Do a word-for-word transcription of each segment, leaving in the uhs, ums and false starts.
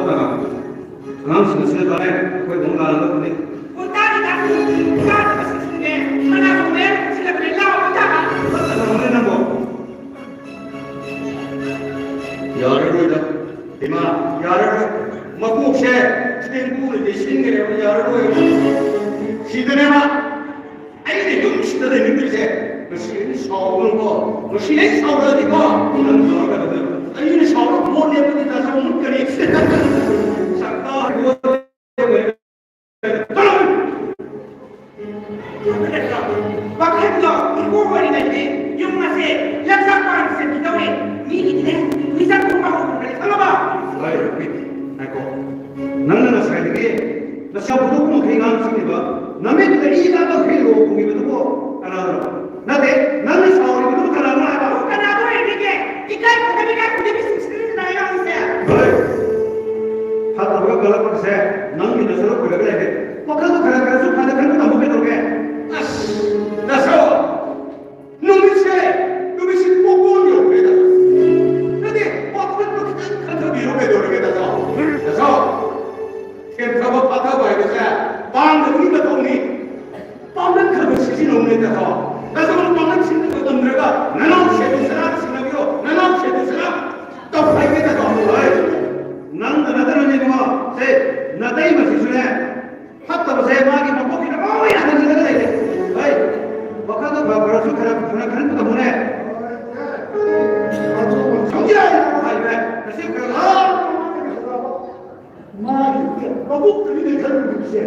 ꯑꯉꯥꯡꯁꯤꯡ ꯑꯁꯤꯅ ꯇꯥꯔꯦ, ꯑꯩꯈꯣꯏ ꯑꯗꯨꯝ ꯂꯥꯟꯅꯕ ꯐꯅꯤ꯫ ꯍꯣ, ꯇꯥꯔꯤ, ꯇꯥꯔꯤ꯫ ꯇꯥꯗꯕꯁꯤꯡꯁꯤꯅꯅꯦ, ꯃꯅꯥ ꯀꯣꯡꯅ ꯍꯦꯟꯅ ꯐꯨꯖꯤꯜꯂꯛꯄꯅꯦ, ꯂꯥꯎꯕ ꯇꯥꯕ꯫ ꯀꯅꯥꯅꯣꯅꯦ ꯅꯪꯕꯣ? ꯌꯥꯔꯔꯣꯏꯗ, ꯏꯃꯥ, ꯌꯥꯔꯔꯣꯏ꯫ ꯃꯀꯣꯛꯁꯦ ꯆꯦꯡꯀꯨꯅ ꯇꯩꯁꯤꯟꯈ꯭ꯔꯦꯕ, ꯌꯥꯔꯔꯣꯏꯕ꯫ ꯁꯤꯗꯅꯦꯕ ꯑꯩꯅ ꯌꯨꯝꯁꯤꯗ ꯂꯩꯅꯤꯡꯗ꯭ꯔꯤꯁꯦ꯫ ꯉꯁꯤ ꯑꯩꯅ ꯁꯥꯎꯒꯅꯨꯀꯣ, ꯉꯁꯤ ꯑꯩ ꯁꯥꯎꯔꯛꯑꯗꯤꯀꯣ, ꯅꯪ ꯇꯧꯔꯒ ꯑꯩꯅ ꯁꯥꯎꯔꯒ ꯚꯣꯠ ꯂꯦꯞꯄꯗꯤ ꯅꯁꯥ ꯃꯨꯠꯀꯅꯤ꯫ ꯁꯛꯇꯥ ꯚꯣꯠ ꯂꯦꯞꯄ ꯋꯥꯈꯜꯗꯣ ꯏꯀꯣꯛ ꯑꯣꯏꯔꯤꯉꯩꯗꯤ ꯌꯨꯝ ꯑꯁꯦ ꯂꯝꯆꯥꯛ ꯄꯥꯟ ꯁꯦꯝꯈꯤꯗꯧꯔꯦ꯫ ꯃꯤꯒꯤꯗꯤꯅꯦ ꯃꯤꯆꯪ ꯈꯣꯝꯕ ꯍꯧꯈ꯭ꯔꯦ, ꯈꯪꯉꯕ? ꯍꯣꯏ, ꯉꯥꯏꯈꯣ꯫ ꯅꯪꯅ ꯉꯁꯥꯏꯗꯒꯤ ꯅꯁꯥ ꯄꯨꯊꯣꯛꯄ ꯃꯈꯩ ꯉꯥꯡ ꯆꯠꯂꯤꯕ, ꯅꯃꯤꯠꯇꯨꯗ ꯏ ꯇꯥꯕ ꯃꯈꯩ ꯂꯣꯛ ꯈꯣꯡꯉꯤꯕꯗꯨꯕꯨ ꯀꯅꯥꯅꯣ? ꯅꯠꯇꯦ, ꯅꯪꯅ ꯁꯥꯎꯔꯤꯕꯗꯨꯕꯨ ꯀꯅꯥꯅꯣ ꯍꯥꯏꯕ? ꯀꯅꯥꯅꯣ ꯑꯣꯏꯔꯤꯒꯦ? ꯏꯀꯥꯏ ꯈꯨꯝꯅꯕ, ꯏꯀꯥꯏ ꯈꯨꯝꯅꯕ ꯃꯤꯁꯤꯡꯁꯤꯅ ꯅꯪ ꯉꯥꯡꯉꯤꯁꯦ꯫ ꯍꯣꯏ, ꯐꯠꯇꯕꯒ ꯀꯜꯂꯛꯄꯒꯁꯦ ꯅꯪꯒꯤ ꯅꯁꯥꯗ ꯀꯣꯏꯔꯒ ꯂꯩꯔꯦ꯫ ꯋꯥꯈꯜꯗꯣ ꯈꯔ ꯈꯔꯁꯨ ꯐꯅ ꯈꯟꯕ ꯇꯝꯃꯨ ꯀꯩꯗꯧꯔꯒꯦ? ꯑꯁ, ꯅꯁꯥ! ꯅꯨꯃꯤꯠꯁꯦ, ꯅꯨꯃꯤꯠꯁꯦ ꯄꯣꯛꯄ ꯌꯧꯔꯦꯗ꯫ ꯅꯠꯇꯦ, ꯋꯥꯈꯜꯗꯣ ꯈꯤꯇꯪ ꯈꯟꯊꯕꯤꯔꯣ ꯀꯩꯗꯧꯔꯒꯦ, ꯅꯁꯥ? ꯅꯁꯥ! ꯊꯦꯝꯊꯕ ꯐꯥꯊꯕ ꯍꯥꯏꯕꯁꯦ ꯄꯥꯡꯒꯜꯒꯤ ꯃꯊꯧꯅꯤ꯫ ꯄꯥꯡꯒꯜ ꯈꯔ ꯈꯔ ꯁꯤꯖꯤꯟꯅꯧꯅꯦ ꯇꯥꯊꯣ꯫ ꯅꯁꯥꯅ ꯄꯥꯡꯒꯜ ꯁꯤꯖꯤꯟꯅꯕ ꯉꯝꯗ꯭ꯔꯒ ꯅꯅꯥꯎ ꯁꯦꯠꯇꯨ ꯆꯔꯥ ꯁꯤꯟꯅꯕꯤꯌꯣ, ꯅꯅꯥꯎ ꯁꯦꯠꯇꯨ ꯆꯔꯥ ꯇꯧꯈꯥꯏꯒꯦ ꯇꯥꯊꯣ꯫ ꯍꯣꯏ꯫ ꯅꯪꯗ ꯅꯠꯇꯅꯅꯦ ꯏꯕꯨꯡꯉꯣ꯫ ꯁꯦ, ꯅꯇꯩꯃꯁꯤꯁꯨꯅꯦ, ꯐꯠꯇꯕꯁꯦ ꯃꯥꯒꯤ ꯃꯀꯣꯛꯁꯤꯗ ꯂꯣꯏꯅ ꯍꯟꯖꯤꯜꯂꯒ ꯂꯩꯔꯦ꯫ ꯍꯣꯏ꯫ ꯋꯥꯈꯜꯗꯣ ꯈꯔ ꯐꯔꯁꯨ ꯈꯔ ꯐꯅ ꯈꯟꯕ ꯇꯝꯃꯨꯅꯦ꯫ ꯈꯪꯖꯔꯦ꯫ ꯍꯥꯏꯕ, ꯅꯁꯤ ꯈꯔ ꯃꯥꯒꯤ ꯃꯕꯨꯛꯇꯨꯅꯤꯅꯦ ꯈꯜꯂꯨꯔꯤꯕꯁꯦ꯫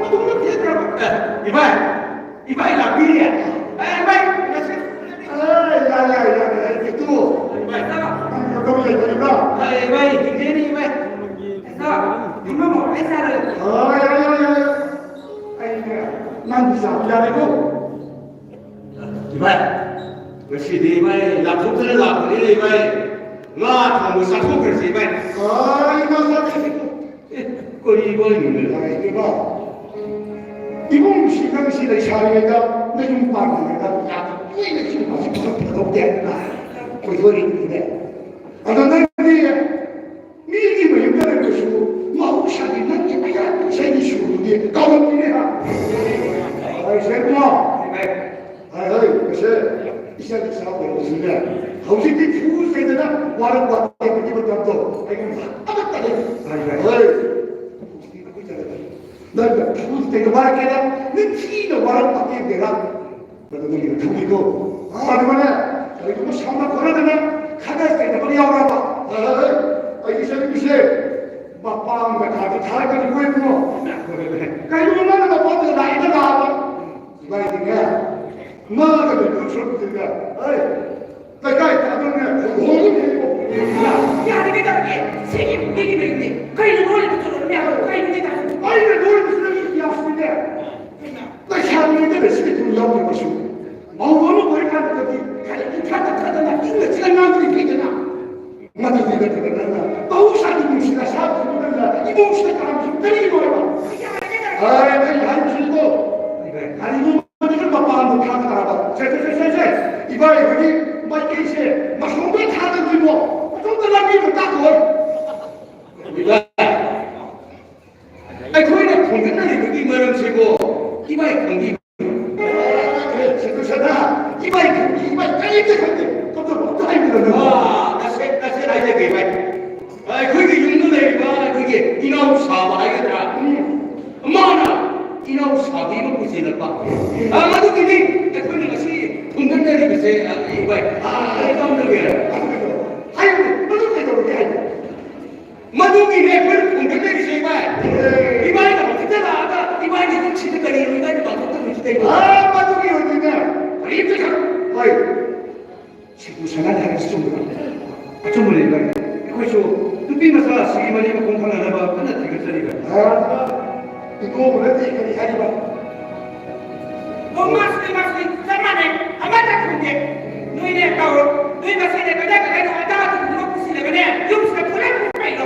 ꯑꯗꯨꯝꯅ ꯊꯦꯡꯈ꯭ꯔꯕ꯫ ꯑꯦ, ꯏꯕꯥꯏ, ꯏꯕꯥꯏ ꯂꯥꯛꯄꯤꯔꯦ꯫ ꯑꯦ, ꯏꯕꯥꯏ, ꯉꯁꯤ-, ꯑꯦ, ꯌꯥꯏ, ꯌꯥꯏ, ꯌꯥꯏ, ꯌꯥꯏ, ꯏꯇꯨ꯫ ꯏꯕꯥꯏ, ꯅꯪ ꯀꯔꯝ ꯂꯩꯕꯤꯔꯤꯕ꯭ꯔꯥ? ꯑꯦ, ꯏꯕꯥꯏ, ꯍꯤꯡꯖꯔꯤ, ꯏꯕꯥꯏ꯫ ꯏꯇꯥꯎ, ꯏꯃꯝꯃꯣ, ꯑꯩ ꯆꯥꯔꯒꯦ꯫ ꯑꯣ, ꯌꯥꯏ, ꯌꯥꯏ, ꯌꯥꯏ, ꯌꯥꯏ꯫ ꯑꯩꯅꯦ, ꯅꯪꯒꯤ ꯆꯥꯕ ꯌꯥꯔꯦꯀꯣ? ꯏꯕꯥꯏ, ꯉꯁꯤꯗꯤ ꯏꯕꯥꯏ ꯂꯥꯞꯊꯣꯛꯇꯅ ꯂꯥꯛꯄꯅꯤꯅ ꯏꯕꯥꯏ, ꯉꯥ ꯊꯣꯡꯕ ꯆꯥꯊꯣꯛꯈ꯭ꯔꯁꯤ ꯏꯕꯥꯏ꯫ ꯑꯥ, ꯏꯃꯥ ꯆꯥꯊꯣꯛꯈ꯭ꯔꯁꯤ꯫ ꯑꯦ, ꯀꯔꯤ ꯏꯕꯥꯏꯅꯣꯅꯦ? ꯏꯕꯥꯏ, ꯏꯕꯥꯏ, ꯏꯕꯨꯡꯁꯤ ꯅꯪꯁꯤ ꯂꯩꯁꯥꯔꯤꯉꯩꯗ ꯅꯌꯨꯝ ꯄꯥꯟꯗ꯭ꯔꯤꯉꯩꯗ ꯌꯥꯝꯅ ꯇꯣꯏꯅ ꯏꯁꯤꯡ ꯃꯥꯏꯁꯤ ꯄꯨꯊꯣꯛ ꯄꯨꯊꯣꯛꯇꯦ ꯍꯥꯏꯗꯅ ꯀꯣꯏꯊꯣꯔꯛꯏꯅꯤꯅꯦ꯫ ꯑꯗꯣ ꯅꯪꯗꯤ ꯍꯥꯏꯈꯤꯕ ꯃꯇꯝꯗꯣ ꯑꯩꯉꯣꯟꯗ ꯑꯃꯠꯇ ꯂꯩ꯫ ꯍꯥꯏ, ꯍꯥꯏ꯫ ꯍꯣꯏ꯫ ꯅꯪꯅ ꯊꯕꯛ ꯀꯩꯗꯧꯕ ꯍꯥꯏꯔꯛꯀꯦꯗ? ꯅꯤꯡꯊꯤꯅ ꯋꯥꯔꯛꯄ ꯄꯦꯟꯗꯦꯗ꯫ ꯃꯗꯨ ꯅꯪꯒꯤꯅ ꯊꯨꯡꯉꯤꯀꯣ꯫ ꯑꯗꯨꯒꯅꯦ, ꯀꯔꯤꯒꯨꯝꯕ ꯁꯥꯎꯅ ꯈꯣꯠꯅꯗꯅ ꯈꯠꯅ ꯆꯩꯅꯕ ꯌꯥꯎꯔꯕ? ꯑꯩ ꯆꯠꯅꯤꯡꯕꯁꯦ ꯃꯄꯥꯝꯗ ꯀꯥꯗꯤ ꯊꯥꯔꯛꯀꯅꯤꯀꯣ ꯏꯕꯨꯡꯉꯣ꯫ ꯀꯔꯤꯒꯨꯝꯕ ꯅꯪꯅ ꯃꯄꯥꯝꯗ ꯂꯥꯛꯏꯅ ꯂꯥꯛꯑꯕ? ꯏꯕꯥꯏꯗꯤꯅꯦ, ꯃꯥꯒ ꯂꯩꯕ ꯁꯔꯨꯛꯇꯨꯗ, ꯑꯩ ꯂꯩꯀꯥꯏ ꯇꯥꯗꯧꯅꯦ, ꯂꯨꯍꯣꯡꯉꯅꯤ꯫ ꯌꯥꯔꯦ, ꯀꯩꯗꯧꯔꯒꯦ? ꯁꯤꯒꯤ ꯃꯤꯒꯤ ꯃꯌꯨꯝꯅꯤ꯫ ꯀꯩꯅꯣ ꯂꯣꯏꯅ ꯄꯨꯊꯣꯔꯛꯑꯣ ꯃꯌꯥꯝꯗꯣ? ꯀꯩꯅꯣ ꯀꯩꯗꯧꯔꯒꯦ? ꯑꯩꯅ ꯂꯣꯏꯅꯁꯨ ꯅꯪꯒꯤ ꯏꯌꯥꯁꯤꯅꯦ꯫ ꯂꯩꯁꯥꯕꯤꯅꯤꯗꯅ ꯁꯤꯒꯤ ꯊꯨꯝ ꯌꯥꯎꯗ꯭ꯔꯕꯁꯨ꯫ ꯃꯧ ꯑꯃ ꯑꯣꯏꯔꯀꯥꯟꯗꯗꯤ ꯈꯔ ꯏꯪꯊ ꯇꯞꯊꯗꯅ ꯏꯪꯅ ꯆꯤꯛꯅ ꯉꯥꯡꯕꯗꯤ ꯐꯩꯗꯅ꯫ ꯃꯗꯨꯗꯤ ꯅꯠꯇꯕ ꯅꯪꯅ ꯃꯍꯧꯁꯥꯒꯤ ꯅꯨꯡꯁꯤꯠ ꯑꯁꯥꯕꯗꯨ ꯅꯪꯅ ꯏꯃꯨꯡꯁꯤꯗ ꯀꯥꯝꯃꯤꯁꯤ ꯀꯔꯤꯒꯤꯅꯣ ꯍꯥꯏꯕ? ꯑꯩ ꯍꯥꯏꯔꯤꯁꯤꯀꯣ, ꯀꯔꯤꯒꯨꯝꯕ ꯅꯪꯅ ꯃꯄꯥꯟꯗ ꯊꯥꯡ ꯇꯥꯔꯕ, ꯁꯦ, ꯁꯦ, ꯁꯦ, ꯁꯦ, ꯁꯦ, ꯏꯕꯥꯏ ꯍꯣꯏꯒꯤ ꯃꯥꯏꯀꯩꯁꯦ ꯃꯁꯣꯝꯗ ꯊꯥꯡꯗꯣꯏꯕꯣ? ꯑꯁꯣꯝꯗ ꯂꯝꯕꯤ ꯑꯃ ꯇꯥꯛꯈꯣ꯫ ꯏꯕꯥꯏ, ꯑꯩꯈꯣꯏꯅ ꯈꯣꯡꯒꯠꯅꯔꯤꯕꯒꯤ ꯃꯔꯝꯁꯤꯕꯨ ꯏꯕꯥꯏ ꯈꯪꯕꯤꯕ꯭ꯔꯥ? ꯑꯦ, ꯁꯦ, ꯁꯦ, ꯁꯦ, ꯏꯕꯥꯏ ꯈꯪꯕꯤ, ꯏꯕꯥꯏ ꯀꯔꯤꯝꯇ ꯈꯪꯗꯦ꯫ ꯀꯝꯗꯧꯕ? ꯑꯝꯇ ꯍꯥꯏꯕꯤꯔꯣ꯫ ꯑꯥ, ꯇꯁꯦꯡ-, ꯇꯁꯦꯡꯅ ꯍꯥꯏꯖꯒꯦ, ꯏꯕꯥꯏ꯫ ꯑꯩꯈꯣꯏꯒꯤ ꯌꯨꯝꯗ ꯂꯩꯔꯤꯕ ꯑꯩꯈꯣꯏꯒꯤ ꯏꯅꯥꯎ ꯁꯥꯕ ꯍꯥꯏꯒꯗ꯭ꯔꯥ? ꯎꯝ꯫ ꯃꯥꯅ ꯏꯅꯥꯎ ꯁꯥꯕꯤ ꯑꯃ ꯄꯨꯁꯤꯜꯂꯛꯄ꯫ ꯑ, ꯃꯗꯨꯒꯤꯅꯤ ꯑꯩꯈꯣꯏꯅ ꯉꯁꯤ ꯊꯨꯡꯒꯟꯅꯔꯤꯕꯁꯦ, ꯑ, ꯏꯕꯥꯏ꯫ ꯑ, ꯑꯩ ꯀꯝꯗꯧꯒꯦ? ꯍꯥꯏꯌꯨꯅꯦ, ꯃꯗꯨ ꯀꯩꯗꯧꯔꯒꯦ ꯍꯥꯏꯌꯨ? ꯃꯗꯨꯒꯤꯅꯦ ꯑꯩꯈꯣꯏꯅ ꯊꯨꯡꯒꯟꯅꯔꯤꯁꯦ, ꯏꯕꯥꯏ꯫ ꯏꯕꯥꯏꯅ ꯍꯧꯖꯤꯛꯇ ꯂꯥꯛꯑꯒ ꯏꯕꯥꯏꯅ ꯌꯨꯝꯁꯤꯗ ꯀꯔꯤꯅꯣ ꯏꯕꯥꯏꯅ ꯄꯥꯡꯊꯣꯛꯇꯣꯏꯁꯤ ꯀꯩꯅꯣ? ꯑ, ꯃꯗꯨꯒꯤ ꯑꯣꯏꯗꯣꯏꯅꯦ꯫ ꯀꯔꯤꯝꯇ ꯈꯪ-, ꯍꯣꯏ꯫ ꯁꯤꯕꯨ ꯁꯅꯥꯅꯤ ꯍꯥꯏꯕꯁꯤ ꯆꯨꯝꯕ꯭ꯔꯥ? ꯑꯆꯨꯝꯕꯅꯤ ꯚꯥꯏ꯫ ꯑꯩꯈꯣꯏꯁꯨ ꯅꯨꯄꯤ ꯃꯆꯥ ꯑꯁꯤꯒꯤ ꯃꯔꯤ ꯃꯈꯣꯡ ꯈꯪꯅꯅꯕ ꯀꯟꯅ ꯊꯤꯒꯠꯆꯔꯤꯕꯅꯤ꯫ ꯏꯕꯣꯕꯅꯗꯤ ꯀꯔꯤ ꯍꯥꯏꯔꯤꯕ? ꯑꯣ, ꯃꯥꯁꯨꯅꯤ, ꯃꯥꯁꯨꯅꯤ, ꯆꯞ ꯃꯥꯟꯅꯩ꯫ ꯑꯃꯠꯇ ꯈꯨꯝꯗꯦ꯫ ꯅꯣꯏꯅꯦ ꯇꯧꯔꯣ꯫ ꯅꯣꯏ ꯃꯁꯦꯟꯅꯦ ꯀꯗꯥꯏ ꯀꯗꯥꯏꯅꯣ ꯑꯗꯥ ꯑꯗꯨꯒꯨꯝꯕ ꯄꯨꯁꯤꯜꯂꯒꯅꯦ, ꯌꯨꯝꯁꯤꯗ ꯄꯨꯔꯥ ꯄꯨꯔꯥ ꯂꯩꯔꯣ꯫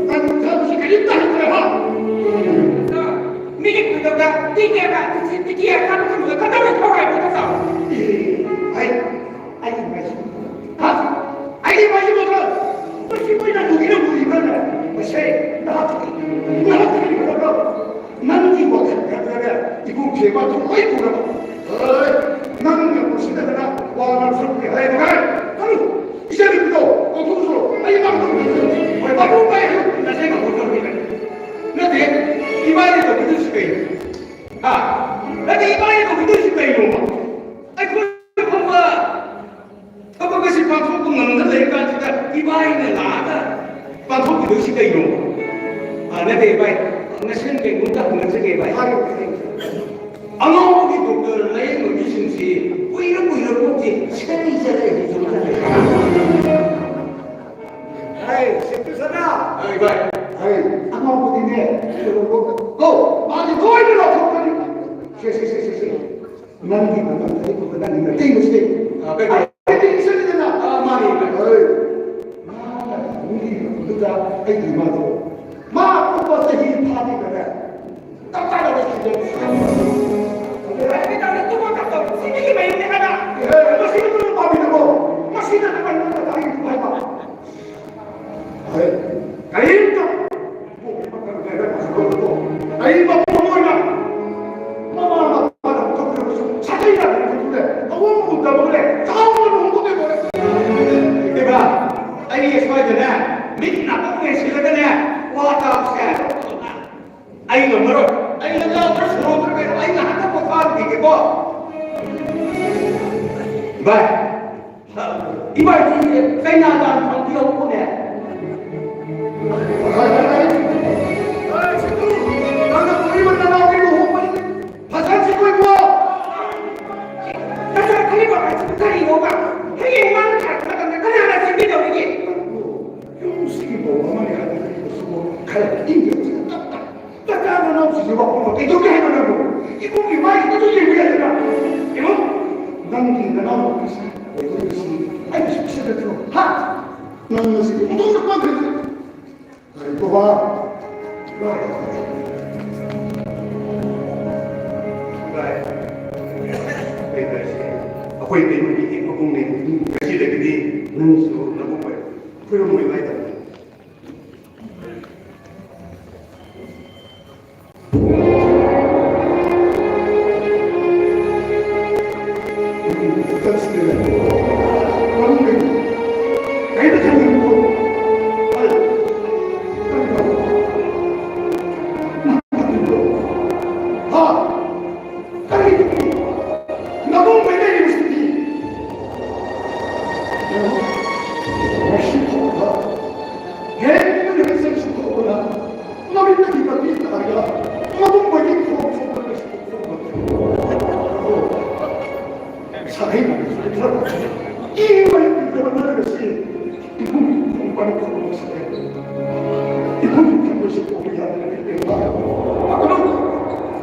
ꯅꯪ ꯊꯕꯛꯁꯤ ꯀꯔꯤꯝꯇ ꯍꯩꯇ꯭ꯔꯦ, ꯍꯥ? ꯑꯗꯣ ꯃꯤꯒꯤ ꯈꯨꯗꯣꯡꯗ ꯇꯤꯛꯑꯦꯕ, ꯇꯤꯛꯑꯦ, ꯇꯤꯛꯑꯦ ꯈꯟꯕ ꯈꯟꯕꯗ ꯀꯗꯥꯏꯗ ꯊꯋꯥꯏ ꯄꯨꯊꯣꯛꯑꯣ? ꯑꯦ, ꯑꯩ ꯑꯩꯒꯤ ꯃꯥꯏꯁꯤ, ꯍꯥ? ꯑꯩꯒꯤ ꯃꯥꯏꯁꯤ ꯃꯈꯜ, ꯃꯁꯤ ꯃꯣꯏꯅ ꯎꯒꯤꯅ ꯎꯔꯤꯕ꯭ꯔꯥꯅꯦ? ꯃꯁꯦ, ꯅꯍꯥꯛ, ꯅꯍꯥꯛ ꯀꯔꯤ ꯃꯇꯝꯅꯣ? ꯅꯪꯒꯤ ꯋꯥꯈꯜ ꯈꯛꯇꯅꯦ, ꯏꯕꯨꯡ ꯈꯦꯕ ꯊꯣꯛꯂꯣꯏ ꯎꯔꯕ? ꯍꯣꯏ, ꯅꯪꯅ ꯎꯁꯤꯟꯅꯗꯅ ꯋꯥ ꯉꯥꯡꯁꯨ ꯍꯥꯏꯕ ꯉꯥꯏ꯫ ꯀꯔꯤ? ꯏꯆꯟ ꯅꯨꯄꯤꯗꯣ ꯀꯧꯊꯣꯛ ꯏꯕꯥꯅꯤ ꯇꯧꯒꯗꯣꯏꯁꯤ ꯀꯩꯅꯣ? ꯍꯥ? ꯅꯠꯇꯦ, ꯏꯕꯥꯅꯤ ꯇꯧꯒꯗꯣꯏꯁꯤ ꯀꯩꯅꯣꯕ? ꯑꯩꯈꯣꯏ ꯐꯥꯎꯕ ꯊꯕꯛ ꯑꯁꯤ ꯄꯥꯡꯊꯣꯛꯄ ꯉꯝꯗ ꯂꯩꯔ ꯀꯥꯟꯁꯤꯗ ꯏꯕꯥꯅꯤꯅ ꯂꯥꯛꯑꯒ ꯄꯥꯡꯊꯣꯛꯈꯤꯗꯣꯏꯁꯤ ꯀꯩꯅꯣ? ꯑ, ꯅꯠꯇꯦ, ꯚꯥꯏ, ꯉꯁꯤ ꯀꯩꯅꯣꯝꯇ ꯍꯪꯅꯖꯒꯦ, ꯚꯥꯏ꯫ ꯑꯉꯥꯎꯕꯒꯤ ꯗꯣꯛꯇꯔ ꯂꯥꯌꯦꯡꯕꯒꯤꯁꯤꯡꯁꯤ ꯀꯨꯏꯔ ꯀꯨꯏꯔ ꯀꯣꯛꯁꯦ ꯁꯦꯝꯖꯔꯦ, ꯍꯧꯖꯤꯛ ꯍꯥꯏ, ꯁꯦꯝꯖꯔꯦ꯫ ꯍꯥꯏ, ꯑꯉꯥꯎꯕꯗꯤꯅꯦ, ꯀꯣ, ꯃꯥꯗꯤ ꯂꯣꯏꯅ ꯂꯧꯊꯣꯛꯀꯅꯤ꯫ ꯁꯦ, ꯁꯦ, ꯁꯦ, ꯁꯦ, ꯁꯦ꯫ ꯅꯪꯒꯤ ꯃꯇꯝꯗ ꯑꯩ ꯈꯨꯠꯇ ꯅꯪꯒꯤ ꯃꯇꯦꯡ ꯃꯁꯦ꯫ ꯑ, ꯀꯩ ꯇꯧ-, ꯑꯩ ꯃꯇꯦꯡ ꯆꯠꯂꯤꯗꯅ꯫ ꯑ, ꯃꯥꯅꯤ, ꯃꯥꯅꯤ꯫ ꯍꯣꯏ꯫ ꯃꯥꯅ ꯃꯤꯒꯤ ꯃꯇꯝꯗꯨꯗ ꯑꯩꯒꯤ ꯏꯃꯥꯗꯣ꯫ ꯃꯥ ꯑꯇꯣꯞꯄ ꯆꯍꯤ ꯐꯥꯗꯦꯗꯅ꯫ ꯇꯞ ꯇꯥꯅ ꯂꯩꯈꯤꯗꯦ꯫ ꯑꯗꯨ ꯍꯥꯏꯕꯗꯤ ꯇꯧꯔꯦ, ꯇꯨꯝꯃꯣ, ꯇꯞ ꯇꯞ꯫ ꯁꯤꯗꯒꯤ ꯃꯌꯨꯝꯅꯦ ꯍꯥꯏꯕ꯫ ꯑꯦ, ꯃꯁꯤꯗ ꯇꯨꯝꯕ ꯄꯥꯝꯃꯤꯗꯀꯣ꯫ ꯃꯁꯤꯗ ꯀꯃꯥꯏꯅ ꯇꯧꯔꯒ ꯇꯥꯔꯤꯕ ꯍꯥꯏꯕ? ꯀꯔꯤꯝꯇ ꯑꯩ ꯃꯄꯨ ꯑꯃ ꯑꯣꯏꯅ ꯃꯃꯥ ꯃꯄꯥꯅ ꯄꯨꯊꯣꯛꯄꯤꯔꯕꯁꯨ ꯁꯥꯊꯤꯅ ꯂꯨꯍꯣꯡꯊꯣꯛꯂꯦ, ꯑꯋꯣꯡꯕ ꯎꯗꯕ ꯂꯩ, ꯆꯥꯎꯅ ꯂꯨꯍꯣꯡꯊꯣꯛꯂꯦ꯫ ꯏꯕꯦꯝꯃ, ꯑꯩ ꯁ꯭ꯋꯥꯏꯗꯅꯦ ꯃꯤꯠ ꯅꯥꯀꯣꯛ ꯌꯦꯡꯁꯤꯜꯂꯒꯅꯦ ꯋꯥ ꯇꯥꯕꯁꯦ ꯑꯩ ꯉꯝꯃꯔꯣꯏ꯫ ꯑꯩ ꯉꯟꯂꯥ ꯈꯔ ꯁꯣꯔꯣꯛꯇ ꯀꯩꯅꯣ ꯑꯩ ꯉꯥꯏꯍꯥꯛꯇ ꯄꯣꯊꯥꯔꯨꯈꯤꯒꯦꯀꯣ꯫ ꯚꯥꯏ, ꯏꯕꯥꯏꯗꯤ ꯀꯩꯅꯥ ꯗꯥꯟ ꯐꯪꯕ ꯌꯧꯔꯛꯄꯅꯦ꯫ ꯅꯪꯅ ꯄꯨꯔꯤꯕ ꯅꯅꯥꯎꯒꯤ ꯂꯨꯍꯣꯡꯕꯁꯤ ꯐꯖꯅ ꯁꯤꯟꯗꯣꯛꯄꯤꯌꯣ꯫ ꯅꯆꯥ ꯈꯜꯂꯤꯕ ꯍꯥꯏꯁꯤꯕꯨ ꯀꯔꯤꯅꯣꯕ? ꯍꯌꯦꯡ ꯃꯥꯅ ꯊꯥꯔꯛꯄ ꯃꯇꯝꯗ ꯀꯅꯥꯅ ꯁꯤꯟꯕꯤꯗꯧꯔꯤꯒꯦ? ꯌꯨꯝꯁꯤꯒꯤ ꯃꯧ ꯑꯃꯅꯤ ꯍꯥꯏꯕ ꯈꯔ ꯏꯪꯅ ꯆꯤꯛꯅ ꯇꯞ ꯇꯞ ꯅꯆꯥ ꯅꯅꯥꯎꯁꯤꯡꯁꯦ ꯋꯥꯈꯜ ꯀꯩꯗꯧꯒꯦ ꯍꯥꯏꯕ ꯅꯪꯕꯨ? ꯏꯃꯨꯡꯒꯤ ꯃꯥꯏ ꯈꯛꯇꯁꯨ ꯌꯦꯡꯕ ꯌꯥꯗꯅ? ꯏꯃꯨꯡ, ꯅꯪꯒꯤ ꯅꯅꯥꯎ ꯅꯨꯄꯤꯁꯤ ꯑꯣꯏꯗꯣꯏꯁꯤ ꯑꯩꯅ ꯁꯨꯛꯁꯤ ꯅꯠꯇ꯭ꯔꯣ? ꯍꯥ? ꯅꯪ ꯉꯁꯤꯗꯤ ꯑꯣꯟꯊꯣꯛꯅ ꯄꯪꯈ꯭ꯔꯦ꯫ ꯀꯔꯤ ꯕꯕꯥ? ꯑꯩꯈꯣꯏ ꯀꯩꯅꯣꯒꯤ ꯃꯕꯨꯡꯅꯦ꯫ ꯉꯁꯤꯗꯒꯤꯗꯤ ꯅꯪꯁꯨ ꯅꯕꯨꯡ ꯑꯣꯏꯔꯣ꯫ ꯈꯨꯔꯨꯝꯃꯣ ꯏꯃꯥ ꯏꯕꯦꯝꯃ꯫ ꯃꯅꯤꯄꯨꯔ ꯂꯣꯟꯁꯤꯗꯤ ꯏꯈꯨꯝ ꯈꯨꯝꯕꯁꯤ ꯀꯧꯕ ꯌꯥꯗ꯭ꯔꯦ꯫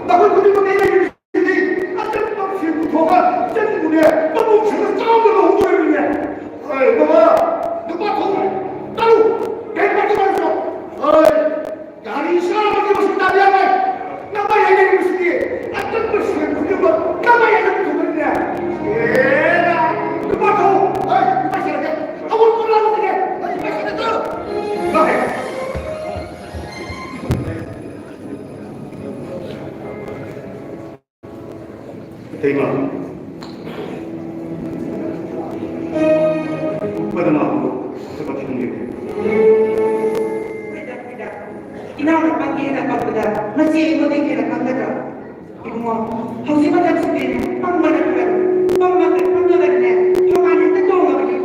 ꯅꯈꯣꯏ ꯈꯨꯗꯤꯡꯃꯛ ꯑꯩꯅ ꯌꯦꯡꯁꯤꯟꯕꯤꯔꯤ꯫ ꯑꯆꯝꯕ ꯁꯦꯜ ꯄꯨꯊꯣꯛꯑꯒ ꯆꯠꯂꯨꯕꯅꯦ꯫ ꯃꯄꯨꯟꯁꯤꯗ ꯆꯥꯝꯃ ꯂꯧꯍꯧꯗꯣꯔꯤꯕꯅꯦ꯫ ꯍꯣꯏ, ꯕꯕꯥ, ꯅꯨꯄꯥ ꯊꯣꯛꯎꯔꯦ꯫ ꯆꯠꯂꯨ꯫ ꯀꯩ ꯄꯥꯔꯇꯤ ꯄꯥꯔꯇꯤ ꯇꯧ꯫ ꯍꯣꯏ꯫ ꯒꯥꯔꯤ ꯆꯥꯝꯃꯒꯤ ꯃꯁꯤꯡ ꯇꯥꯕ ꯌꯥꯔꯣꯏ꯫ ꯅꯃꯥꯏ ꯍꯥꯏꯅꯔꯤꯕꯁꯤꯗꯤ ꯑꯀꯟꯕ ꯁꯦꯟ ꯈꯨꯗꯤꯡꯃꯛ ꯅꯃꯥꯏ ꯍꯥꯏꯅ ꯄꯨꯊꯣꯛꯄꯅꯤꯅꯦ꯫ ꯑꯦ, ꯅꯨꯄꯥ ꯊꯣꯛꯎ꯫ ꯍꯣꯏ, ꯅꯨꯄꯥ ꯁꯦꯟꯅꯒꯦ꯫ ꯑꯋꯨꯟꯄꯣꯠ ꯂꯥꯟꯅꯒꯦ꯫ ꯍꯣꯏ, ꯅꯨꯄꯥ ꯁꯦꯟꯅꯒꯦ꯫ ꯍꯣꯏ꯫ ꯏꯇꯩꯃ꯫ ꯄꯗꯃꯥꯕꯨ ꯊꯕꯛ ꯊꯤꯟꯕꯤꯌꯨ꯫ ꯍꯣꯏꯗ, ꯍꯣꯏꯗ꯫ ꯏꯅꯥꯎꯅ ꯄꯪꯒꯦꯅ ꯄꯪꯕꯗ ꯃꯆꯦ ꯑꯩꯉꯣꯟꯗꯒꯤ ꯍꯦꯟꯅ ꯄꯪꯒꯗ꯭ꯔꯣ? ꯏꯕꯨꯡꯉꯣ, ꯍꯧꯖꯤꯛ ꯃꯇꯝꯁꯤꯗꯤ ꯄꯪꯕꯅ ꯐꯔꯕꯅꯤ꯫ ꯄꯪꯕꯅ ꯄꯪꯉꯒꯅꯦ ꯊꯣꯡꯒꯥꯟ ꯍꯦꯛꯇ ꯇꯣꯡꯉꯕꯅꯤ꯫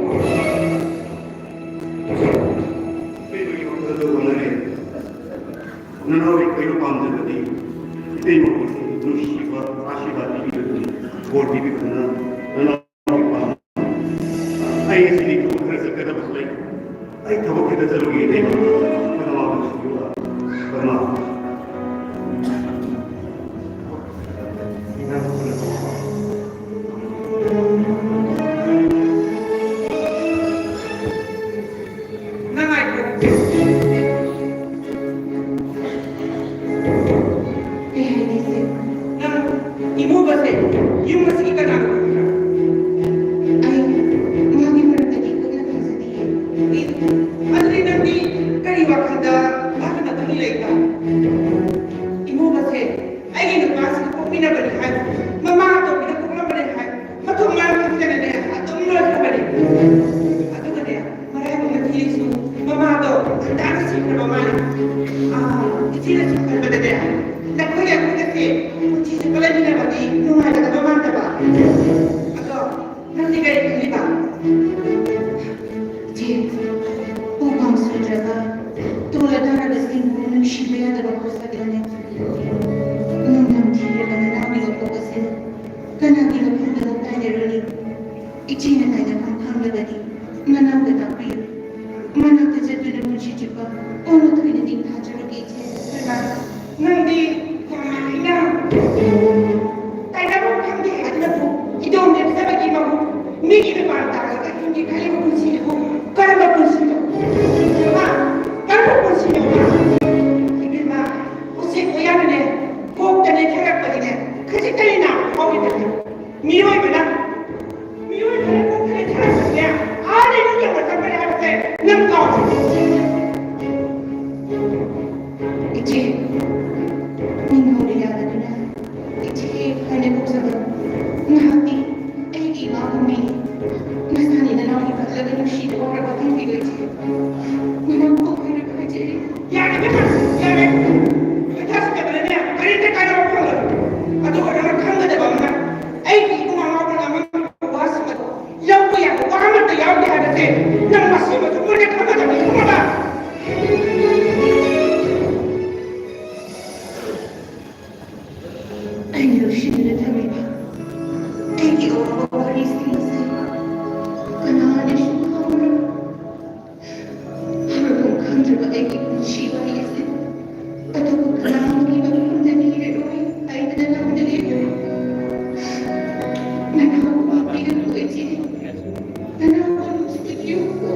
ꯀꯩꯗꯧꯔꯤ ꯋꯥꯈꯜꯗ ꯍꯣꯠꯅꯔꯦ? ꯅꯅꯥꯎ ꯀꯩꯅꯣ ꯄꯥꯝꯖꯕꯗꯤ ꯏꯇꯩꯃꯕꯨ ꯅꯨꯡꯁꯤꯕ ꯑꯥꯁꯤꯔꯕꯥꯗ ꯄꯤꯕꯤꯕꯗꯨꯅꯤ, ꯕꯣꯔ ꯄꯤꯕꯤꯕꯗꯨꯅ ꯅꯅꯥꯎꯒꯤ ꯄꯥꯝ-, ꯑꯩ ꯉꯁꯤꯗꯤ ꯊꯕꯛ ꯈꯔ ꯆꯠꯀꯗꯕꯁꯨ ꯂꯩ꯫ ꯑꯩ ꯊꯕꯛ ꯈꯤꯇ ꯆꯠꯂꯨꯒꯦ ꯏꯇꯩꯃ꯫ ꯄꯗꯃꯥꯕꯨ ꯅꯨꯡꯁꯤꯕꯤꯌꯨ꯫ ꯄꯗꯃꯥ꯫ ꯅꯪ ꯉꯥꯏꯈꯣ꯫ ꯀꯩ ꯍꯥꯏꯒꯦ ꯏꯆꯦ? ꯅꯪ ꯏꯃꯣꯕꯁꯦ ꯌꯨꯝ ꯑꯁꯤꯒꯤ ꯀꯅꯥꯅꯣ ꯈꯪꯕ꯭ꯔꯥ? ꯑꯩ ꯃꯥꯒꯤ ꯃꯔꯝꯗꯗꯤ ꯀꯨꯞꯅ ꯈꯪꯖꯗꯤꯌꯦ꯫ ꯑꯦ, ꯑꯗꯨꯗꯤ ꯅꯪꯗꯤ ꯀꯔꯤ ꯋꯥꯈꯜꯗ ꯃꯥꯒ ꯅꯛꯅꯅ ꯂꯩꯕ? ꯏꯃꯣꯕꯁꯦ ꯑꯩꯒꯤ ꯅꯨꯄꯥꯁꯤꯒ ꯄꯣꯛꯃꯤꯟꯅꯕꯅꯤ ꯍꯥꯏ, ꯃꯃꯥ ꯑꯇꯣꯝꯕꯤꯒ ꯄꯣꯛꯂꯝꯕꯅꯤ ꯍꯥꯏ, ꯃꯊꯣꯡ ꯃꯔꯝ ꯈꯪꯗꯅꯅꯦ ꯑꯗꯨꯝ ꯂꯣꯏꯈ꯭ꯔꯕꯅꯤ꯫ ꯑꯗꯨꯒꯅꯦ, ꯃꯔꯥꯏꯕꯛꯅ ꯊꯤꯔꯤꯁꯨ ꯃꯃꯥꯗꯣ ꯉꯟꯇꯥꯅ ꯁꯤꯈ꯭ꯔꯕ ꯃꯥꯜꯂꯦ꯫ ꯑꯥ, ꯏꯆꯦꯅ ꯁꯨꯝ ꯈꯟꯕꯗꯅꯦ, ꯅꯈꯣꯏ ꯑꯅꯤꯒꯁꯦ ꯄꯨꯟꯁꯤ ꯆꯨꯞꯄ ꯂꯩꯃꯤꯟꯅꯕꯗꯤ ꯅꯨꯡꯉꯥꯏꯒꯗꯕ ꯃꯥꯟꯗꯕ꯫ ꯑꯗꯣ ꯅꯪꯗꯤ ꯀꯔꯤ ꯈꯜꯂꯤꯕ? ꯏꯆꯦ, ꯎ ꯄꯥꯝ ꯁꯨꯗ꯭ꯔꯒ ꯇꯣꯜꯂ ꯇꯥꯔꯕꯁꯤꯡꯕꯨ ꯅꯨꯡꯁꯤꯕ ꯌꯥꯗꯕ ꯄꯣꯠꯁꯛꯂꯅꯦ? ꯅꯣꯡꯗꯝ ꯊꯤꯔꯕ ꯅꯅꯥꯎꯒꯤ ꯋꯥꯄꯣꯛ ꯑꯁꯤꯕꯨ ꯀꯅꯥꯒꯤ ꯋꯥꯈꯜꯗꯕꯨ ꯇꯥꯏꯅꯔꯨꯅꯤ? ꯏꯆꯦꯅ ꯇꯥꯏꯅꯐꯝ ꯈꯪꯂꯕꯗꯤ ꯅꯅꯥꯎꯗ ꯇꯥꯛꯄꯤꯌꯨ꯫ ꯃꯅꯥꯛꯇ ꯆꯠꯇꯨꯅ ꯄꯨꯟꯁꯤ ꯆꯨꯞꯄ ꯄꯣꯠꯂꯨ ꯊꯣꯏꯅ ꯅꯤꯡꯊꯥꯖꯔꯒꯦ ꯏꯆꯦ꯫ ꯅꯪꯗꯤ ꯌꯥꯝꯅ ꯏꯅꯥꯛ ꯇꯥꯏꯅꯐꯝ ꯈꯪꯗꯦ꯫ ꯑꯗꯨꯅꯕꯨ ꯏꯇꯣꯝ ꯂꯦꯞꯆꯕꯒꯤ ꯃꯍꯨꯠ ꯃꯤꯒꯤ ꯃꯤꯄꯥꯟ ꯇꯥꯔꯒ ꯍꯤꯡꯒꯦ ꯈꯜꯂꯤꯕ ꯄꯨꯟꯁꯤꯗꯨꯕꯨ ꯀꯔꯝꯕ ꯄꯨꯟꯁꯤꯅꯣ? ꯏꯃꯥ, ꯀꯔꯝꯕ ꯄꯨꯟꯁꯤꯅꯣ? ꯏꯕꯦꯝꯃ, ꯎꯆꯦꯛ ꯎꯌꯥꯅꯅꯦ, ꯀꯣꯛꯇ ꯂꯦꯟꯊꯔꯛꯄꯗꯤꯅꯦ, ꯈꯖꯤꯛꯇꯅꯤꯅ ꯍꯧꯔꯤꯕꯅꯦ꯫ ꯃꯤꯑꯣꯏꯕꯅ, ꯃꯤꯑꯣꯏꯕꯅ ꯀꯣꯛꯇ ꯂꯦꯟꯊꯔꯛꯄꯗꯤꯅꯦ, ꯑꯥ ꯂꯩꯅꯨꯡ ꯌꯧꯅ ꯆꯠꯄꯅꯦ ꯍꯥꯏꯕꯁꯦ ꯅꯪ ꯀꯥꯎꯔꯕ? ꯏꯆꯦ, ꯅꯤꯡꯍꯧꯗ ꯌꯥꯗꯗꯨꯅ ꯏꯆꯦ ꯍꯥꯏꯅ ꯀꯧꯖꯕ ꯉꯥꯏꯍꯥꯛꯇꯤ ꯑꯩꯒꯤ ꯏꯃꯥ ꯃꯃꯤ ꯃꯁꯥꯅꯤ ꯅꯅꯥꯎꯒꯤ ꯈꯜꯂꯒ ꯅꯨꯡꯁꯤꯅ ꯋꯥꯔꯕ ꯈꯪꯕꯤꯔꯣꯏ ꯏꯆꯦ꯫ ꯃꯅꯥꯎ ꯀꯧꯈꯤꯔꯣꯏ ꯍꯥꯏꯖꯔꯤ꯫ ꯌꯥꯔꯦ ꯏꯕꯦꯝꯃ, ꯌꯥꯔꯦ꯫ ꯃꯊꯥ ꯁꯥꯒꯠꯇꯅꯅꯦ ꯀꯔꯤꯝꯇ ꯀꯥꯟꯅꯕ ꯐꯪꯉꯣꯏ꯫ ꯑꯗꯨꯒ ꯅꯪꯅ ꯈꯪꯒꯗꯕ ꯑꯃꯅ ꯑꯩꯒꯤ ꯏꯕꯨꯡ ꯑꯉꯥꯎꯕꯅ ꯑꯃ ꯋꯥꯁꯤꯡ ꯑꯗꯣ ꯂꯧꯕ ꯌꯥꯕ ꯋꯥ ꯑꯃꯠꯇ ꯌꯥꯎꯗꯦ ꯍꯥꯏꯕꯁꯦ ꯅꯪ ꯃꯁꯤꯃꯁꯨ ꯃꯨꯟꯅ ꯈꯪꯒꯗꯕꯅꯤ, ꯈꯪꯉꯕ? ꯑꯩꯅ ꯂꯧꯁꯤꯟꯗꯨꯅ ꯊꯝꯃꯤꯕ ꯑꯩꯒꯤ ꯑꯋꯥꯕ ꯋꯥꯔꯤꯁꯤꯡꯁꯦ ꯀꯅꯥꯗꯁꯨ ꯈꯪꯉꯔꯣꯏ꯫ ꯍꯥꯏꯕꯐꯝ ꯈꯪꯗ꯭ꯔꯕ ꯑꯩꯒꯤ ꯄꯨꯟꯁꯤ ꯋꯥꯔꯤ ꯑꯁꯤ ꯑꯇꯣꯞꯄ ꯀꯅꯥ ꯑꯃꯒꯤ ꯃꯐꯝꯗ ꯂꯤꯔꯔꯣꯏ ꯍꯥꯏꯗꯅ ꯅꯉꯣꯟꯗ ꯂꯤꯔꯔꯣꯏ꯫ ꯅꯅꯥꯎ ꯑꯃ ꯄꯤꯔꯛꯄ ꯏꯆꯦ, ꯅꯅꯥꯎ ꯑꯃ ꯄꯤꯕꯤꯌꯨꯀꯣ꯫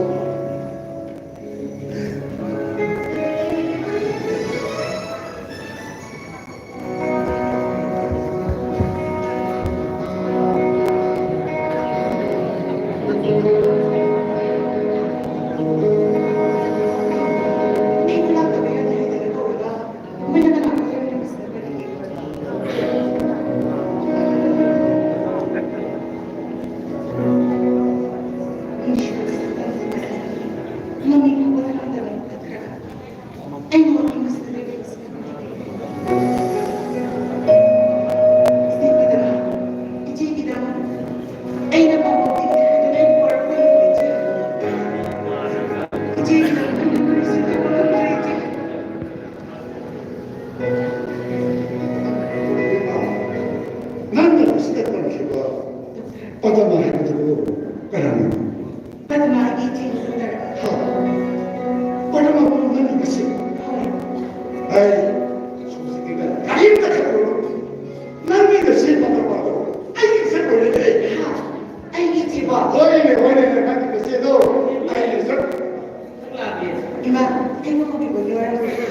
ꯏꯃꯥ, ꯑꯩ ꯂꯨꯍꯣꯡꯈꯤꯕꯒꯤ ꯋꯥꯔꯤꯁꯦ꯫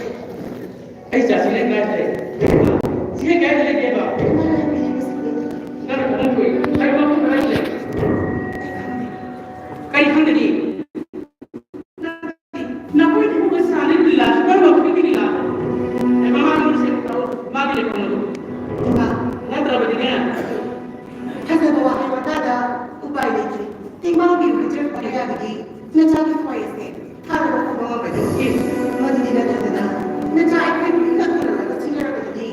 ꯑꯩ ꯆꯥꯁꯤ ꯂꯩ ꯀꯥꯏ ꯂꯩ? ꯁꯤ ꯂꯩ ꯀꯥꯏ ꯂꯩꯒꯦꯕ? ꯏꯃꯥꯅ ꯍꯥꯏꯕꯤꯔꯤꯕꯁꯤꯗꯤ꯫ ꯅꯪꯅ ꯈꯪꯍꯟꯊꯣꯛꯏ꯫ ꯍꯥꯏꯕ ꯃꯐꯝꯗ ꯍꯥꯏꯁꯦ꯫ ꯑꯩ ꯈꯪꯗꯦ꯫ ꯀꯔꯤ ꯈꯪꯒꯅꯤ? ꯅꯈꯣꯏ ꯑꯍꯨꯝꯒ ꯁꯥꯟꯅꯔꯤꯕ ꯂꯤꯂꯥꯁꯤ ꯀꯔꯝꯕ ꯃꯈꯜꯒꯤ ꯂꯤꯂꯥꯅꯣ? ꯑꯦ, ꯃꯃꯥ ꯅꯪꯁꯦ ꯇꯧ, ꯃꯥꯒꯤ ꯂꯩꯐꯝ ꯑꯗꯨ꯫ ꯏꯃꯥ꯫ ꯅꯠꯇ꯭ꯔꯕꯗꯤꯅꯦ꯫ ꯐꯖꯕ ꯋꯥꯍꯩ ꯋꯥꯇꯥꯗ ꯎꯄꯥꯏ ꯂꯩꯇ꯭ꯔꯦ꯫ ꯇꯦꯡꯕꯥꯡꯕꯤꯕꯨ ꯍꯥꯏꯖꯔꯛꯄ ꯀꯌꯥꯗꯒꯤ ꯅꯆꯥꯒꯤ ꯈ꯭ꯋꯥꯏ ꯑꯁꯦ ꯊꯥꯗꯕ ꯐꯥꯎꯕ ꯉꯝꯒꯅꯤ꯫ ꯑꯦ, ꯃꯗꯨꯗꯤ ꯅꯠꯇꯗꯅ ꯅꯆꯥ ꯑꯩꯈꯣꯏ ꯄꯨꯝꯅꯃꯛ ꯎꯅꯔꯒ ꯁꯤꯟꯅꯔꯕꯗꯨꯗꯤ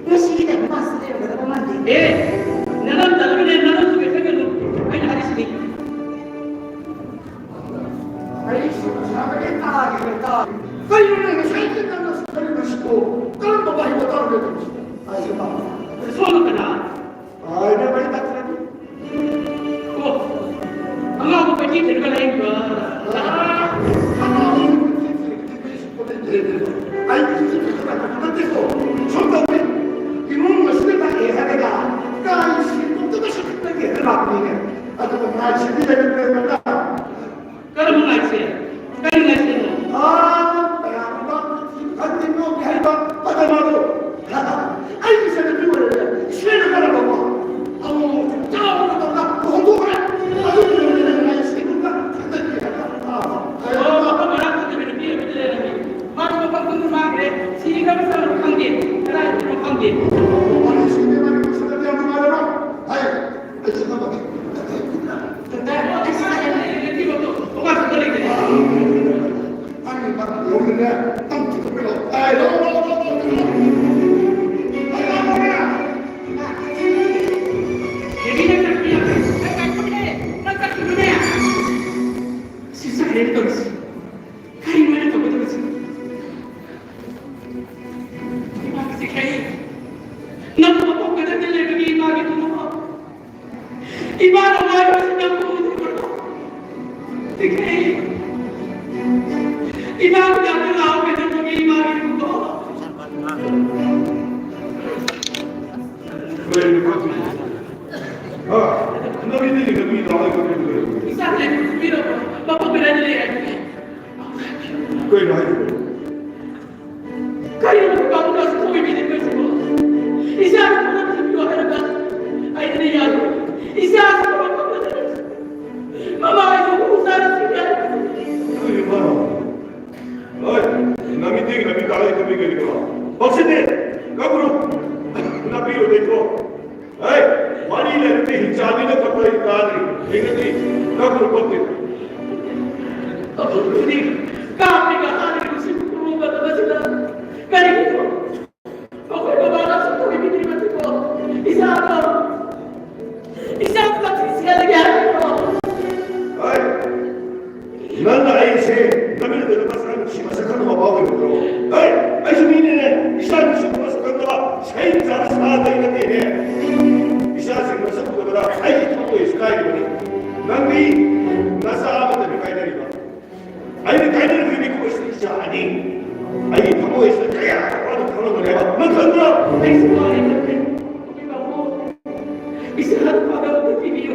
ꯉꯁꯤꯒꯤ ꯇꯥꯏꯕꯪ ꯄꯥꯟꯁꯤ ꯂꯩꯔꯝꯒꯗꯕ ꯃꯥꯟꯗꯦ꯫ ꯑꯦ, ꯅꯅꯥꯎ ꯇꯥꯂꯨꯅꯦ, ꯅꯅꯥꯎꯁꯨ ꯀꯩꯊꯒꯅꯨ꯫ ꯑꯩꯅ ꯍꯥꯏꯔꯤꯁꯤꯅꯤ꯫ ꯑꯩꯁꯨ ꯉꯁꯥꯏꯗꯒꯤ ꯇꯥꯒꯦꯅ ꯇꯥꯔꯤ꯫ ꯀꯩꯅꯣꯅꯦ ꯉꯁꯥꯏꯗꯒꯤ ꯅꯪꯅ ꯁꯨꯝ ꯈꯜꯂꯤꯕꯁꯤꯕꯨ? ꯀꯔꯝꯕ ꯋꯥꯍꯩ ꯋꯥꯇꯥꯅꯣ ꯇꯧꯔꯤꯁꯤꯕꯣ? ꯑꯩꯁꯨ ꯄꯥꯝꯃꯤ꯫ ꯁꯣꯝꯅ ꯀꯅꯥ? ꯑꯥ, ꯏꯕꯦꯝꯃ, ꯑꯩ ꯗꯥꯛꯇꯔꯅꯤ꯫ ꯑꯣ, ꯑꯉꯥꯎꯕ ꯀꯣꯏꯊꯤ ꯊꯤꯔꯒ ꯂꯩꯕ꯭ꯔꯥ? ꯑꯥ, ꯑꯉꯥꯎꯕ ꯀꯣꯏꯊꯤ ꯊꯤꯔꯒ ꯂꯩꯕ꯭ꯔꯥ? ꯑꯩ ꯀꯣꯏꯊꯤ ꯊꯤꯔꯒ ꯂꯩꯕ ꯅꯠꯇꯦꯀꯣ꯫ ꯁꯨꯝ ꯇꯧꯕꯅꯤ꯫ ꯏꯃꯨꯡ ꯑꯁꯤꯗ ꯂꯥꯛꯑꯦ ꯍꯥꯏꯔꯒ ꯀꯥꯏ ꯁꯦꯡꯗꯣꯛꯇꯕ ꯁꯛꯇꯒꯤ ꯍꯦꯛꯇ ꯂꯥꯛꯄꯅꯤꯅꯦ꯫ ꯑꯗꯨꯒ ꯉꯥꯏꯁꯤꯗꯤ ꯂꯩꯔꯝꯗ꯭ꯔꯦ ꯃꯇꯥ꯫ ꯀꯔꯝꯕ ꯉꯥꯏꯁꯦ? ꯀꯔꯤ ꯉꯥꯏꯁꯦꯅꯣ? ꯑꯥ, ꯀꯌꯥꯝꯕ ꯈꯟꯖꯤꯟꯅꯣꯒꯤ ꯍꯩꯕ ꯄꯗꯃꯥꯗꯣ꯫ ꯑꯩꯒꯤ ꯏꯆꯟꯅꯨꯄꯤ ꯑꯣꯏꯔꯦ꯫ ꯏꯆꯦꯅ ꯀꯔꯝꯕ? ꯑꯃꯨꯛ ꯆꯥꯎꯅ ꯇꯧꯔꯒ ꯂꯨꯍꯣꯡꯊꯣꯛꯈ꯭ꯔꯦ꯫ ꯑꯗꯨꯒꯤ ꯅꯨꯃꯤꯠꯇ ꯉꯥꯏꯁꯦ ꯈꯟꯖꯤꯟꯒꯦ ꯍꯥꯏꯕ꯫ ꯑꯥ, ꯑꯣ, ꯃꯐꯝ ꯃꯔꯥꯡ ꯈꯪꯗꯕ ꯅꯨꯄꯤ ꯑꯃꯗꯤ ꯂꯩꯔꯝꯃꯤ꯫ ꯃꯥꯗꯤ ꯃꯐꯝ ꯈꯪꯗ ꯃꯥꯡꯈ꯭ꯔꯦ꯫ ꯁꯤꯈ꯭ꯔꯕ ꯁꯥꯔꯕ ꯈꯪꯗꯦ꯫ ꯀꯗꯥꯏꯗꯅꯣ ꯈꯪꯗꯦ꯫ ꯋꯥꯔꯤꯁꯤꯗꯤ ꯃꯥꯒꯤ ꯃꯁꯛꯇꯗꯤ ꯌꯥꯝ ꯅꯨꯡꯉꯥꯏꯔꯕ? ꯍꯥꯏ, ꯑꯩꯁꯨ ꯈꯪꯗꯕ꯫ ꯅꯪꯕꯨ ꯃꯄꯣꯛ ꯀꯗꯥꯏꯗ ꯂꯩꯕꯒꯦ ꯏꯃꯥꯒꯤ ꯊꯃꯣꯏ? ꯏꯃꯥꯅ ꯋꯥꯔꯤꯕꯁꯤ ꯅꯪꯕꯨ ꯎꯗ꯭ꯔꯤꯕ꯭ꯔꯣ? ꯇꯤꯛꯈꯦ꯫ ꯏꯃꯥꯕꯨ ꯌꯥꯝꯅ ꯂꯥꯎ ꯀꯩꯗꯧꯕꯒꯤ ꯏꯃꯥꯒꯤ ꯊꯃꯣꯏ? ꯀꯩꯅꯣ ꯈꯪꯗꯦ꯫ ꯍꯥ? ꯅꯪꯒꯤ ꯅꯤꯡꯒꯤ ꯅꯨꯄꯤ ꯂꯥꯎ ꯂꯩꯕ ꯀꯩꯗꯧꯕꯒꯤ? ꯏꯆꯥ ꯂꯩꯕ ꯅꯨꯄꯤꯔꯣ? ꯃꯄꯣꯛ ꯀꯗꯥꯏꯗ ꯂꯩ ꯍꯥꯏꯕꯒꯦ? ꯀꯩꯅꯣ ꯍꯥꯏꯁꯤꯕꯣ? ꯀꯩꯅꯣ ꯅꯨꯄꯥꯗꯨꯅ ꯑꯁꯨꯛ ꯑꯣꯏꯕꯤꯔꯤꯕꯁꯤꯕꯣ? ꯏꯆꯥꯒꯤ ꯊꯕꯛ ꯊꯤꯕꯤꯌꯣ ꯍꯥꯏꯔꯒ ꯑꯩꯅ ꯌꯥꯔꯣꯏ꯫ ꯏꯆꯥꯁꯤ ꯊꯕꯛ ꯑꯃꯠꯇ ꯂꯩꯇꯦ꯫ ꯃꯃꯥ ꯑꯩꯁꯨ ꯃꯍꯧꯁꯥꯅ ꯊꯤꯕ ꯌꯥꯔꯣꯏ꯫ ꯀꯩꯅꯣ? ꯍꯣꯏ, ꯅꯃꯤꯠꯇꯒꯤ ꯅꯃꯤꯠ ꯇꯥꯔꯗꯤ ꯀꯃꯤ ꯀꯔꯤ ꯀꯃ? ꯄꯛꯁꯤꯗꯦ, ꯀꯕꯨꯔꯨ, ꯅꯥꯄꯤꯔꯣ ꯂꯩꯇ꯭ꯔꯣ? ꯍꯩ, ꯋꯥꯔꯤ ꯂꯩꯔꯗꯤ ꯍꯤꯡꯆꯥꯕꯤꯅ ꯈꯛꯇ ꯑꯩ ꯇꯥꯗ꯭ꯔꯤ꯫ ꯍꯤꯡꯉꯗꯤ ꯅꯪꯕꯨ ꯄꯛꯇꯦ꯫ ꯑꯗꯨꯗꯤ ꯀꯥꯞꯄꯤꯒ ꯍꯥꯠꯂꯤꯕꯁꯤ ꯀꯨꯝꯕꯗꯕꯁꯤꯗ ꯀꯔꯤꯒꯤꯅꯣ? ꯃꯈꯣꯏ ꯃꯃꯥꯅ ꯁꯨꯝ ꯇꯧꯕꯤꯗ꯭ꯔꯤꯕꯁꯤꯕꯣ? ꯏꯆꯥꯗꯣ, ꯏꯆꯥꯗꯣ ꯀꯛꯆꯤꯡ ꯆꯦꯜꯂꯒꯦ ꯍꯥꯏꯕ꯭ꯔꯣ? ꯍꯩ, ꯅꯪꯅ ꯑꯩꯁꯦ ꯅꯃꯤꯠꯇꯨꯗ ꯃꯁꯛ ꯅꯨꯡꯁꯤ ꯃꯁꯛ ꯈꯪꯗꯕ ꯐꯥꯎ ꯑꯣꯏꯕ꯭ꯔꯣ? ꯍꯩ, ꯑꯩꯁꯨ ꯃꯤꯅꯤꯅꯦ, ꯏꯆꯥ ꯅꯨꯡꯁꯤꯕ ꯃꯁꯛ ꯈꯪꯗꯕ, ꯁꯩ ꯆꯥꯕ ꯁꯥ ꯂꯩ ꯅꯠꯇꯦꯅꯦ꯫ ꯏꯆꯥꯁꯤꯡ ꯃꯁꯛ ꯎꯗꯕꯗ ꯑꯩꯒꯤ ꯊꯃꯣꯏꯁꯨ ꯀꯥꯏꯔꯤꯕꯅꯤ꯫ ꯅꯪꯗꯤ ꯅꯆꯥ ꯑꯃꯠꯇꯅꯤ ꯀꯥꯏꯅꯔꯤꯕ꯫ ꯑꯩꯅ ꯀꯥꯏꯅꯔꯤꯕ ꯃꯤꯀꯨꯞ ꯑꯁꯤꯗ ꯏꯆꯥ ꯑꯅꯤ꯫ ꯑꯩꯒꯤ ꯊꯃꯣꯏꯁꯤꯗ ꯀꯌꯥ ꯋꯥꯅ ꯈꯪꯂꯝꯒꯅꯤ ꯍꯥꯏꯕ ꯅꯪ ꯈꯪꯕ꯭ꯔꯣ? ꯑꯩꯁꯨ ꯋꯥꯔꯦ ꯈꯪꯗꯦ꯫ ꯏꯆꯥ ꯅꯨꯄꯥꯗꯣ ꯑꯝꯇ ꯄꯤꯕꯤꯌꯨ꯫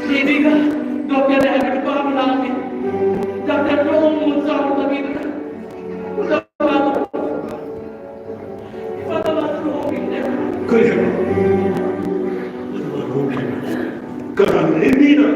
ꯂꯦꯕꯤꯒ ꯗꯣꯛꯇꯔꯅ ꯍꯥꯏꯕ ꯅꯨꯄꯥ ꯑꯃ ꯂꯥꯛꯑꯝꯃꯤ꯫ ꯗꯣꯛꯇꯔꯗꯣ ꯑꯃꯨꯛ ꯆꯥꯎꯅ ꯇꯝꯕꯤꯗꯨꯅ ꯎꯗꯕ ꯃꯥꯗꯣ꯫ ꯎꯗꯕ ꯃꯥꯗꯣ ꯂꯨꯍꯣꯡꯕꯤꯈ꯭ꯔꯦ꯫ ꯀꯔꯤ ꯍꯥꯏꯕ? ꯎꯗꯕ ꯂꯨꯍꯣꯡꯈ꯭ꯔꯦ? ꯀꯅꯥꯅ ꯂꯦꯕꯤꯅ?